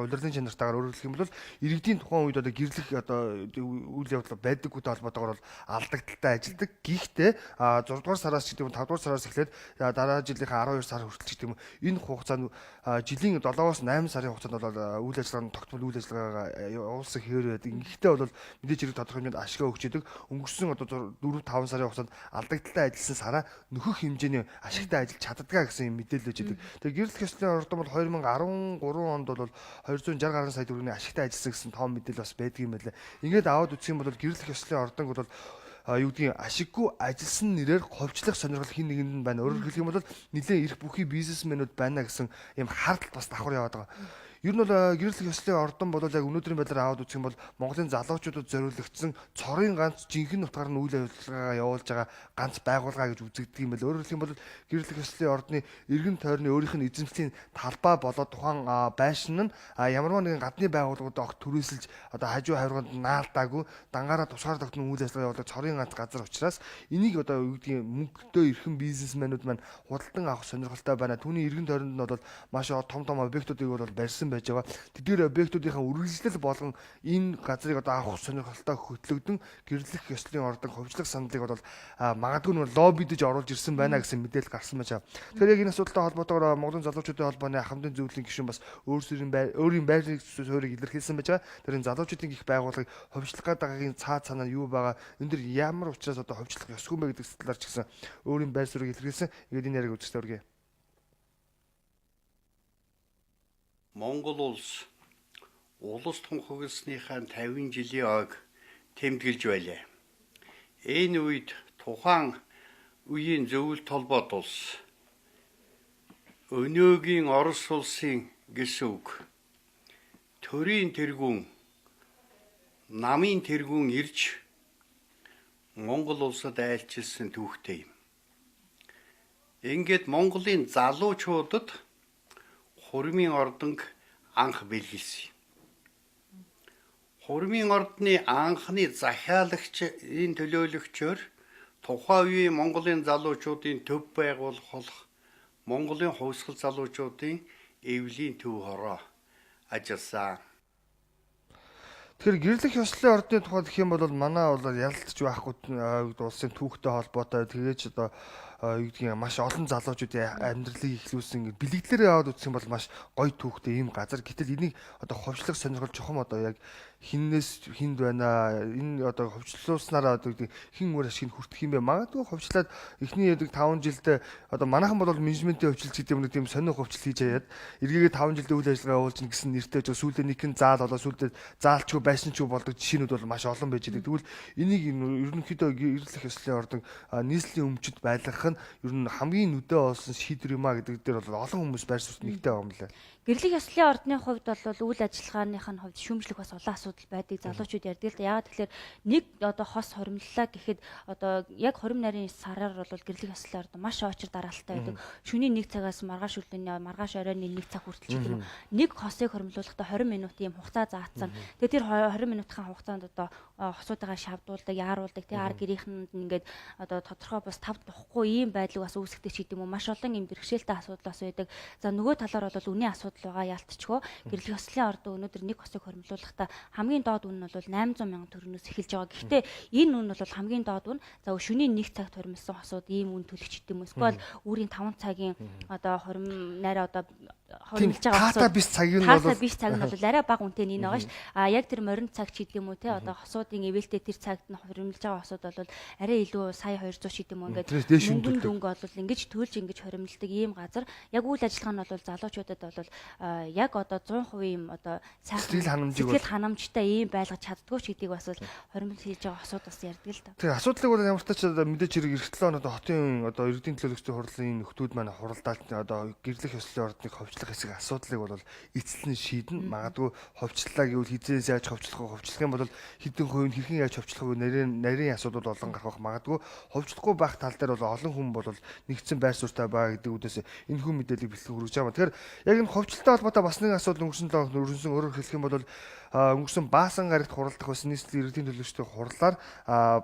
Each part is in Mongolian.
Улирлын чанартаагаар өөрөөр хэлэх юм бол иргэдийн тухайн үед одоо гэрлэх одоо үйл явдал байдаггүйтэй холбоотойгоор бол алдагдaltaй ажилладаг. Гэхдээ 6 дугаар сараас ч гэдэг юм 5 дугаар сараас эхлээд дараа жилийнхаа 12 сар хүртэл ч гэдэг юм энэ хугацаанд жилийн 7-оос 8 сарын хугацаанд бол үйл ажиллагаа нь тогтмол үйл ажиллагаагаа явуулсан хэвээр байдаг. Ингэхдээ бол мэдээж хэрэг тодорхой хэмжээнд ашгаа өгч идэг. Өнгөрсөн одоо 4 5 сарын хугацаанд алдагдaltaй ажилласан сараа нөхөх хэмжээний ашигтай ажиллаж чаддгаа гэсэн юм мэдээлэл өгч идэг. Тэгээ гэрлэх ёслолын ордон бол 2013 онд бол 260 гаруй сая төгрөгийн ашигтай ажилласан гэсэн том мэдээлэл бас байдаг юм байлаа. Ингээд аваад үзэх юм бол гэрлэх ёслолын ордонг бол юу гэдгийг ашиггүй ажилласан нэрээр ховчлох сонирхол хин нэгэнд нь байна. Өөрөөр хэлэх юм бол нэлээд эрх бүхий бизнесмэнүүд байна гэсэн юм хардл бас давхар яваад байгаа. Ер нь бол гэрлэх ёслолын ордон бол яг өнөөдрийн байдлаар аваад үзэх юм бол Монголын залуучуудад зориулагдсан цорын ганц жинхэнэ утгаар нь үйл ажиллагаагаа явуулж байгаа ганц байгууллага гэж үзэгддэг юм байна. Өөрөөр хэлэх юм бол гэрлэх ёслолын ордны эргэн тойрны өөрийнх нь эзэмшлийн талбай болоод тухайн байшин нь ямарваа нэгэн гадны байгууллагуудад огт түрээсэлж одоо хажуу хавирганд наалдаагүй дангаараа тусгаар тогтмол үйл ажиллагаа явуулдаг цорын ганц газар учраас энийг одоо юу гэдгийг мөнгөтэй эрхэм бизнесмэнүүд маань худалдан авах сонирхолтой байна. Түүний эргэн тойронд нь бол маш том том объектуудыг бол барьсан байж байгаа. Тэдгээр объектуудынхаа үргэлжлэл болгон энэ газрыг одоо авах сонирхолтой хөтлөгдөн гэрлэх ёслолын ордон ховжлох саналыг бол магадгүй нь лоббидэж оруулж ирсэн байна гэсэн мэдээлэл гарсан байж байгаа. Тэгэхээр яг энэ асуудалтай холбоотойгоор Монголын залуучуудын холбооны ахмадын зөвлөлийн гишүүн бас өөрийн байрны суурийг илэрхийлсэн байж байгаа. Тэр энэ залуучуудын гих байгууллагыг ховжлох гээд байгаагийн цаад санаа нь юу байгаа? Энэ дэр ямар учраас одоо ховжлох ёсгүй юм бэ гэдэг талаар ч гэсэн өөрийн байр суурийг илэрхийлсэн. Ингээд энэ яриаг үзэгчдээ хүргэе. Монгол улс улс тунхагласныхаа 50 жилийн ойг тэмдэглэж байлаа. Энэ үед тухайн үеийн зөвлөлт холбоот улс өнөөгийн Орос улсын гэсэн үг төрийн тэргүүн намын тэргүүн ирж Монгол улсад айлчилсан түүхтэй юм. Ингээд Монголын залуучуудад хурмын ордонг анх бэлгэлсэн юм. Хурмын ордны анхны захиалагч энэ төлөөлөгчөөр тухайн үеийн Монголын залуучуудын төв байгуулах болох Монголын хувьсгал залуучуудын эвлийн төв хороо ажилласан. Тэгэхээр гэрлэх ёслолын ордны тухай гэх юм бол манай бол ялалтч байхгүй улсын түүхтэй холбоотой тэгээд ч одоо юу гэдгийг маш олон залуучуудын амьдралыг эхлүүлсэн бэлэгдлэрээ аваад үзэх юм бол маш гоё түүхтэй ийм газар. Гэтэл энийг одоо ховчлох сонирхол чухам одоо яг хиннээс хинд байна. Энэ одоо ховчлуулснараа одоо гэдэг хэн үр ашиг нь хүртэх юм бэ? Магадгүй ховчлаад эхний яадаг 5 жилдээ одоо манайхан бол менежментийн ховчлол гэдэг юм нэг тийм сонин ховчлол хийж хаяад эргээгээ 5 жилдээ үйл ажиллагаа явуулж гин гэсэн нэртэй жоо сүүлдээ нэг нь заал болоо сүүлдээ заалчгүй байсан ч болдог жишээнүүд бол маш олон байж байдаг. Тэгвэл энийг ерөнхийдөө эрлэх ёслолын ордон нийслэлийн өмчөд байлгах нь ер нь хамгийн нүдэ олсон шийдвэр юм а гэдэг дээр бол олон хүмүүс байр суурь нэгтэй байгаа юм лээ. Гэрлэх ёслолын ордны хувьд бол үйл ажиллагааных нь хувьд шүүмжлэх бас улаан асуудал байдаг. Залуучууд ярьдаг л да. Яагаад тэгэхээр нэг одоо хос хоримллаа гэхэд одоо яг хорим нарийн сараар бол гэрлэх ёслолын ордон маш очир дараалалтай байдаг. Шөнийн 1 цагаас маргааш өглөөний маргааш оройн 1 цаг хүртэл ч гэдэг юм. Нэг хосыг хоримлуулахдаа 20 минут ийм хугацаа заасан. Тэгээ тэр 20 минутын хугацаанд одоо хосуудаа шавдуулдаг, яаруулдаг, тэгээ ар гэрийнхэнд ингээд одоо тодорхой бас тав тухгүй ийм байдлыг бас үүсгдэг ч гэдэг юм уу. Маш олон ийм бэрхшээлтэй асуудал бас байдаг. За нөгөө талаар бол үнийн асуудал байгаа ялтчгүй. Гэрлэх ёслолын ордон өнөөдөр нэг хосыг хоримлуулахдаа хамгийн доод үн нь бол 800 мянган төгрөгнөөс эхэлж байгаа. Гэхдээ энэ үн бол хамгийн доод үн. За шөнийн 1 цагт хоримлсон хосууд ийм үн төлөх ч гэдэм үү. Эсвэл үүрийн 5 цагийн одоо хорим найраа одоо хоримлж байгаа хосууд биш цаг нь бол биш цаг нь бол арай бага үнэтэй энэ байгаа ш. А яг тэр морин цаг ч гэдэм үү те одоо хосуудын ивэлтэй тэр цагт нь хоримлж байгаа хосууд бол арай илүү сая 200 ч гэдэм үү ингээд мөнгөн дүнг бол ингэж төлж ингэж хоримлдаг ийм газар. Яг үйл ажиллагаа нь бол залуучуудад бол яг одоо 100% ийм одоо сайхан сэтгэл ханамжтай ийм байлгаж чаддгүй ч гэдгийг бас бол хоримл хийж байгаа хосууд бас ярьдаг л да. Тэр асуудлыг бол ямар ч тач мэдээж хэрэг эх 7 хоног хотын одоо иргэдийн төлөөлөгчдийн хурлын нөхдүүд маань хуралдаалт одоо гэрлэх ёслолын ордныг ховчлох хэсэг асуудлыг бол эцэл нь шийднэ. Магадгүй ховчлаа гэвэл хизээс яаж ховчлох вэ? Ховчлох юм бол хэдэн хувь нь хэрхэн яаж ховчлох вэ? Нарийн асуудал олон гарах байх. Магадгүй ховчлохгүй байх тал дээр бол олон хүн бол нэгдсэн байр суурьтай байгаа гэдэг үдээс энэ хүн мэдээллийг бэлтгэн хүргэж байгаа. Тэгэхээр яг энэ ховчлолтой холбоотой бас нэг асуудал өнгөрсөн 7 хоногт өрнөсөн. Өөрөөр хэлэх юм бол өнгөрсөн Баасан гарагт хуралдах байсан нийслэлийн иргэдийн төлөөлөгчдийн хурлаар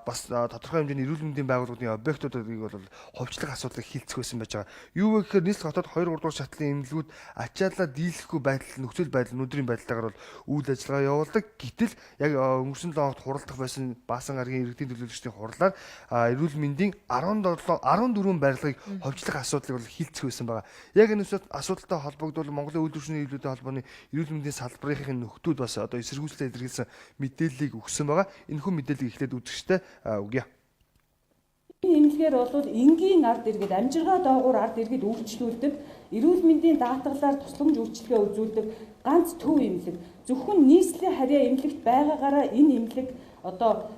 бас тодорхой хэмжээний эрүүл мэндийн байгууллагын объектуудыг бол хувьчлах асуудлыг хилцэх байсан байж байгаа. Юу вэ гэхээр нийслэл хотод 2 3 дугаар шатлын эмнэлгүүд ачаалаа дийлэхгүй байдал, нөхцөл байдал, өнөөдрийн байдлаар бол үйл ажиллагаа явуулдаг. Гэтэл яг өнгөрсөн 7 хоногт хуралдах байсан Баасан гарагийн иргэдийн төлөөлөгчдийн хурлаар эрүүл мэндийн 17 14 барилгыг хувьчлах асуудлыг бол хилцэх байсан байгаа. Яг энэ асуудалтай холбогдвол Монголын үйлдвэрчний нийлүүлэлтийн холбооны эрүүл мэндийн салбарын нөхдүүд бас одоо эсэргүүцлээ илэрхийлсэн мэдээллийг өгсөн байгаа. Энэхүү мэдээллийг эхлээд үзэгчтэй өгье. Энэ эмнэлгээр бол энгийн ард иргэд, амжиргаа доогуур ард иргэд үйлчлүүлдэг, эрүүл мэндийн даатгалаар тусламж үйлчилгээ үзүүлдэг ганц төв эмнэлэг. Зөвхөн нийслэлийн харьяа эмнэлэгт байгаагаараа энэ эмнэлэг одоо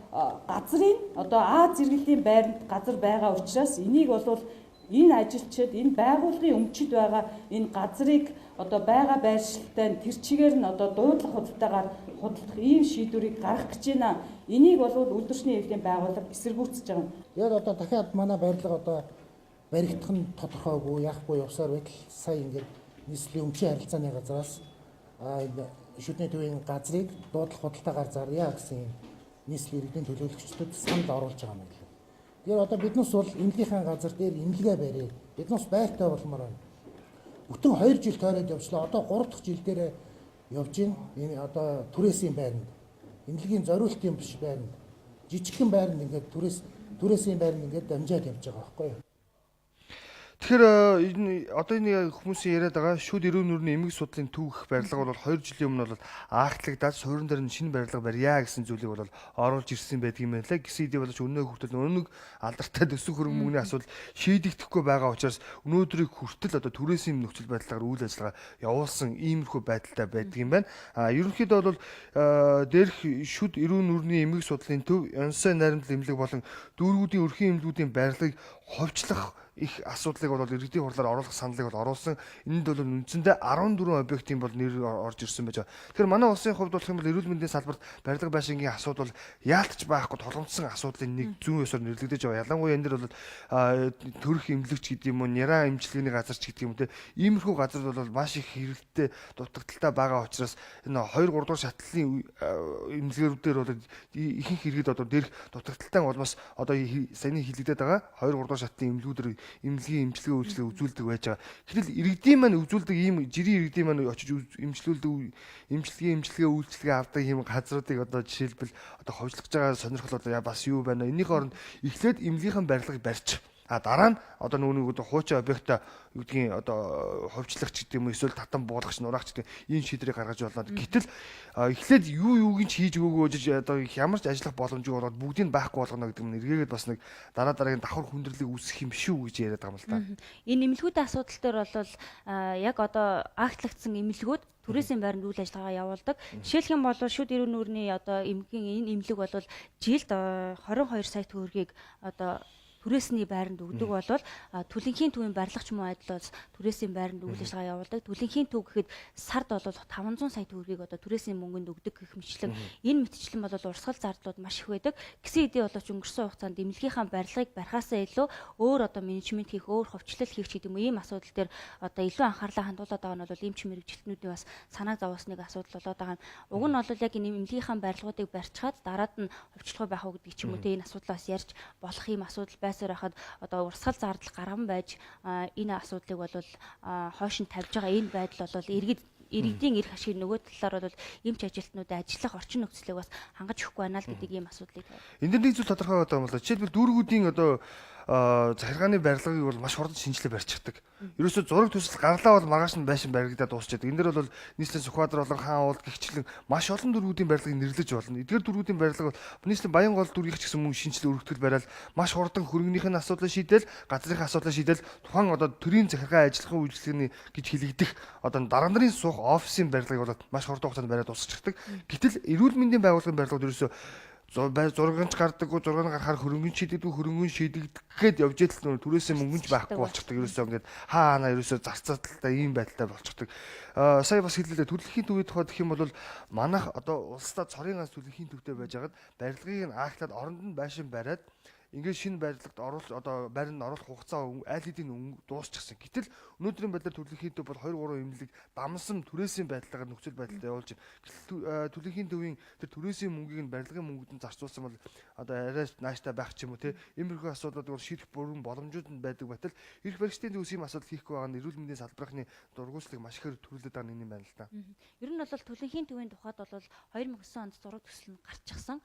газрын одоо А зэрэглэлийн байранд газар байгаа учраас энийг бол энэ ажилчид, энэ байгууллагын өмчөд байгаа энэ газрыг одоо байгаа байршилтай нь тэр чигээр нь одоо дуудлах худалдаагаар худалдах ийм шийдвэрийг гаргах гэж байна. Энийг бол үйлдвэрчний эвлийн байгууллага эсэргүүцэж байгаа юм. Яг одоо дахиад манай барилга одоо баригдах нь тодорхойгүй, яахгүй явсаар байтал сая ингээд нийслэлийн өмчийн харилцааны газраас энэ шүдний төвийн газрыг дуудлах худалдаагаар зарья гэсэн юм нийслэлийн иргэдийн төлөөлөгчдөд санал оруулж байгаа юм билээ. Тэгэхээр одоо биднес бол эмнэлгийнхаа газар дээр эмнэлгээ барья. Биднес байртай болмоор байна. Бүтэн 2 жил тойроод явчлаа. Одоо 3 дахь жил дээр явж байна. Энэ одоо түрээсийн байранд. Эмнэлгийн зориултын биш байранд. Жижигхэн байранд ингээд түрээсийн байранд ингээд дамжаад явж байгаа байхгүй юу? Тэгэхээр энэ одоо энэ хүмүүсийн яриад байгаа шүд эрүүл нүрийн эмгэг судлалын төв гэх барилга бол 2 жилийн өмнө бол аагтлагдаад суурин дээр нь шинэ барилга барья гэсэн зүйлийг бол оруулж ирсэн байдаг юм байна лээ. Гэсэн хэдий боловч өнөө хүртэл өнөг алдартай төсөв хөрөнгө мөнгөний асуудал шийдэгдэхгүй байгаа учраас өнөөдрийг хүртэл одоо түрээсийн нөхцөл байдлаар үйл ажиллагаа явуулсан иймэрхүү байдалтай байдаг юм байна. А ерөнхийдөө бол дээрх шүд эрүүл нүрийн эмгэг судлалын төв, Янсай найрамдал эмнэлэг болон дүүргүүдийн өрхийн эмнэлгүүдийн барилгыг хувьчлах их асуудлыг бол иргэдийн хурлаар оруулах саналыг бол оруулсан. Энэнд бол үндсэндээ 14 объектын бол нэр орж ирсэн байж байгаа. Тэгэхээр манай улсын хувьд болох юм бол эрүүл мэндийн салбарт барилга байшингийн асуудал бол яалтч байхгүй тулгамдсан асуудлын нэг зүүн ёсоор нэрлэгдэж байгаа. Ялангуяа энэ дэр бол төрөх эмнэлэгч гэдэг юм уу, няраа эмчилгээний газар ч гэдэг юм те. Иймэрхүү газар бол маш их хэрэгтэй дутагдaltaй байгаа учраас энэ 2 3 дугаар шатлалын эмнэлгэрүүдээр бол ихэнх иргэд одоо дээрх дутагдaltaй улмаас одоо саяны хэлэгдээд байгаа 2 3 дугаар шатлалын эмнэлгүүдээр эмнэлгийн эмчилгээ үйлчилгээ үзүүлдэг байж байгаа. Гэтэл иргэдийн маань үзүүлдэг ийм жирийн иргэдийн маань очиж эмчлүүлдэг эмчилгээ үйлчилгээ авдаг ийм газруудыг одоо жишээлбэл одоо ховжлох гэж байгаа сонирхол одоо бас юу байна. Энийхээ оронд эхлээд эмнэлгийнхэн барилгыг барьчих. А дараа нь одоо нөгөө нэг хуучин объектоо юу гэдгийг одоо ховчлох ч гэдэг юм уу эсвэл татан буулгах нураах ч гэдэг ийм шийдвэрийг гаргаж болно. Гэтэл эхлээд юуг нь ч хийж өгөөгүй одоо ямар ч ажиллах боломжгүй болоод бүгдийг байхгүй болгоно гэдэг нь эргээгээд бас нэг дараа дараагийн давхар хүндрэлийг үүсгэх юм шүү гэж яриад байгаа юм л та. Энэ эмнэлгүүдийн асуудал дээр бол яг одоо актлагдсан эмнэлгүүд түрээсийн байранд үйл ажиллагаа явуулдаг. Жишээлх юм бол шүд эрүүл нүрийн одоо эмгэгийн энэ эмнэлэг бол жилд 22 сая төгрөгийг одоо түрээсний байранд өгдөг бол Түлэнхийн төвийн барилгач муу адил бол түрээсийн байранд үйл ажиллагаа явуулдаг. Түлэнхийн төв гэхэд сард бол 500 сая төгрөгийг одоо түрээсийн мөнгөнд өгдөг гэх мэтчлэн энэ мэтчлэн бол урсгал зардлууд маш их байдаг. Гэсэн хэдий боловч өнгөрсөн хугацаанд эмнэлгийнхаа барилгыг барихаасаа илүү өөр одоо менежмент хийх, өөр хувьчлал хийх гэдэг юм уу ийм асуудал дээр одоо илүү анхаарлаа хандуулад байгаа нь бол эмч мэргэжилтнүүдийн бас санааг зовоосныг асуудал болоод байгаа юм. Уг нь бол яг энэ эмнэлгийнхаа барилгуудыг барьчихад дараад нь хувьчлах байх уу гэдэг ч юм уу те энэ асуудлаас ярьж болох ийм асуудал байсаар байхад одоо урсгал зардал гарган байж энэ асуудлыг бол хойш нь тавьж байгаа энэ байдал бол иргэдийн эрх ашиг нөгөө талаар бол эмч ажилтнуудын ажиллах орчин нөхцөлийг бас хангаж өгөхгүй байна л гэдэг ийм асуудлыг тавь. Энд дээр нэг зүйл тодорхой байгаа юм бол жишээлбэл дүүргүүдийн одоо захиргааны барилгыг бол маш хурдан шинжилгээ барьчихдаг. Ерөөсөө зураг төсөл гарлаа бол маргааш нь байшин баригдаад дуусчихэд. Энэ дэр бол нийслэлийн Сүхбаатар болон Хаан уулд гихчлэн маш олон дүүргүүдийн барилгыг нэрлэж болно. Эдгээр дүүргүүдийн барилга бол нийслэлийн Баян гол дүүргийнх ч гэсэн мөн шинжилгээ өргөтгөл бариад маш хурдан хөрөнгөнийх нь асуудлыг шийдэл, газрынхаа асуудлыг шийдэл тухайн одоо төрийн захиргаа ажиллах үйлчилгээний гэж хэлэгдэх одоо дарга нарын суух офисын барилгыг бол маш хурдан хугацаанд бариад дуусчихдаг. Гэтэл эрүүл мэндийн байгууллагын барилгууд ерөөсөө зурган ч гардаггүй, зурган гарахаар хөрөнгөн шийдэгдэггүй, хөрөнгөн шийдэгдэхэд явж идэл нөр түрээсээ мөнгөн ч байхгүй болчихдог. Ерөөсөө ингээд хаана ерөөсөө зарцаалттай ийм байдалтай болчихдог. Сая бас хэллээ төрөлхийн төвийн тухай гэх юм бол манайх одоо улсдаа цорын ганц төрөлхийн төвтэй байж байгаад барилгыг нь аагтлаад оронд нь байшин бариад Ингээд шинэ барилгад оруулах одоо байранд оруулах хугацаа аль хэдийн дуусчихсан. Гэтэл өнөөдрийн байдлаар төлөнхийн төв бол 2 3 эмнэлэг дамсан түрээсийн байдлаар нөхцөл байдалтай явуулж байна. Гэтэл төлөнхийн төвийн тэр түрээсийн мөнгийг нь барилгын мөнгөд нь зарцуулсан бол одоо арай нааштай байх ч юм уу те. Иймэрхүү асуудлууд бол шийдэх бүрэн боломжууд нь байдаг байтал эрх баригчдын төвс ийм асуудал хийхгүй байгаа нь эрүүл мэндийн салбархны дургуутслыг маш ихээр төрүүлээд байгаа нэг юм байна л да. Ер нь бол төлөнхийн төвийн тухайд бол 2009 онд зураг төсөл нь гарчихсан.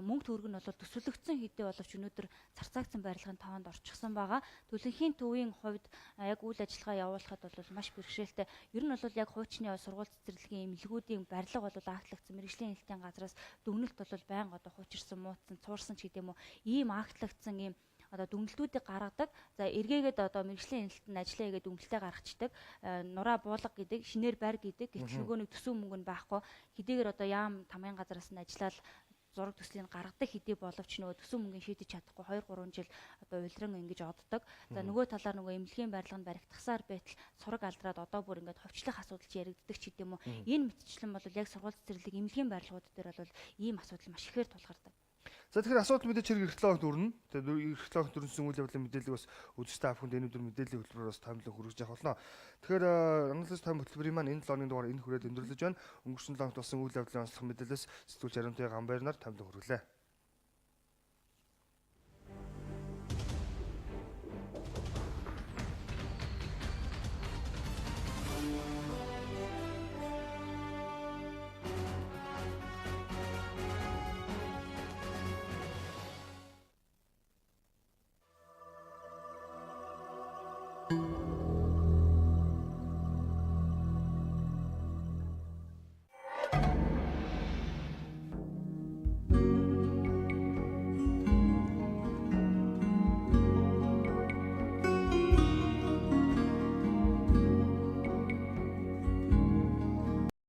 Мөнгө төгрөг нь бол төсөөлөгдсөн хэдий боловч өнөөдөр царцаагдсан барилгын тоонд орчихсон байгаа. Төлөнхийн төвийн хувьд яг үйл ажиллагаа явуулахад бол маш бэрхшээлтэй. Ер нь бол яг хуучны сургууль цэцэрлэгийн эмнэлгүүдийн барилга бол актлагдсан мэргэжлийн хэлтийн газраас дүгнэлт бол байнга одоо хуучирсан, муутсан, цуурсан ч гэдэм үү ийм актлагдсан ийм одоо дүгнэлтүүдийг гаргадаг. За эргээгээд одоо мэргэжлийн хэлтэнд ажиллаа хийгээд дүгнэлтээ гаргацдаг. Нураа буулга гэдэг, шинээр байр гэдэг. Гэвч нөгөө нэг төсөв мөнгө нь байхгүй. Хэдийгээр одоо яам тамгын газраас нь ажиллаад зураг төслийг гаргадаг хэдий боловч нөгөө төсөв мөнгөний шийдэж чадахгүй 2 3 жил одоо улиран ингэж оддог. За нөгөө талаар нөгөө эмнэлгийн барилга нь баригдахсаар байтал сураг алдраад одоо бүр ингээд ховчлох асуудал чи яригддаг ч гэдэм үү. Энэ мэтчлэн бол яг сургууль цэцэрлэг эмнэлгийн барилгууд дээр бол ийм асуудал маш ихээр тулгардаг. За тэгэхээр асуудал мэдээч хэрэг эрхлөө огт өрнө. Тэгээд эрхлөө огт өрнөсөн үйл явдлын мэдээллийг бас үзэгчтэй авах хүнд энэ өдөр мэдээллийн хөтөлбөрөөр бас томлон хүргэж явах болно. Тэгэхээр анализ том хөтөлбөрийн маань энэ 7 хоногийн дугаар энэ хүрээд өндөрлөж байна. Өнгөрсөн 7 хоногт болсон үйл явдлын онцлог мэдээлэлээс сэтгүүлч Аримтай Гамбайрнаар томлон хүргэлээ.